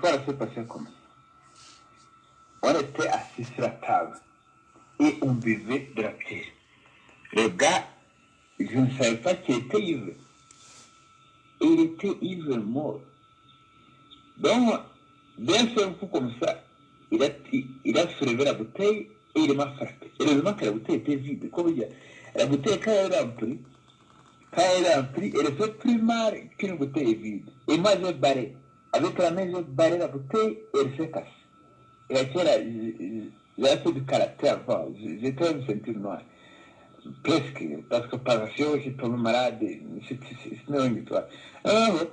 L'histoire s'est passée comme ça. On était assis sur la table et on buvait de la bière. Le gars, je ne savais pas qu'il était ivre. Il était ivre mort. Donc, d'un seul coup comme ça, il a soulevé la bouteille et il m'a frappé. Heureusement que la bouteille était vide. Comme il dit, la bouteille, quand elle est remplie, quand elle est remplie, elle fait plus mal qu'une bouteille vide. Et moi, j'ai barré. Avec la main, j'ai barré la bouteille et elle s'est cassée. Et la j'avais fait du karaté avant. J'étais une ceinture noire. Presque, parce que par action, j'ai tombé malade. C'est une longue histoire. Alors,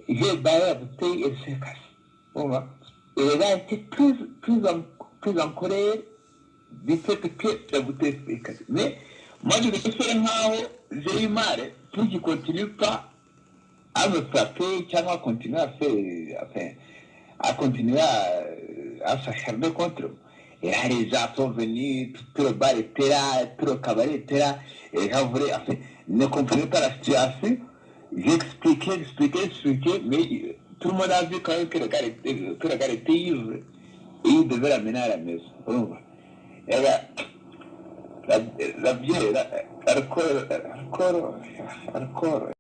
j'ai barré la bouteille et elle s'est cassée. Bon, voilà. Et le gars était plus en colère du fait que la bouteille s'est cassée. Mais moi, je vais faire nkaho j'ai eu mal pour qu'il continue pas à me frapper, cyangwa à continuer à faire, enfin, à continuer à s'acharner contre moi. Et là, les gens sont venus, tout le bar était là, tout le cabaret était là, et les gens voulaient, enfin, ne comprenaient pas la situation. J'ai expliqué, expliqué, expliqué, mais tout le monde a vu quand même que le gars était ivre, et il devait l'amener à la maison. Urumva? Et là, la bière, l'alcool, alcool, alcool.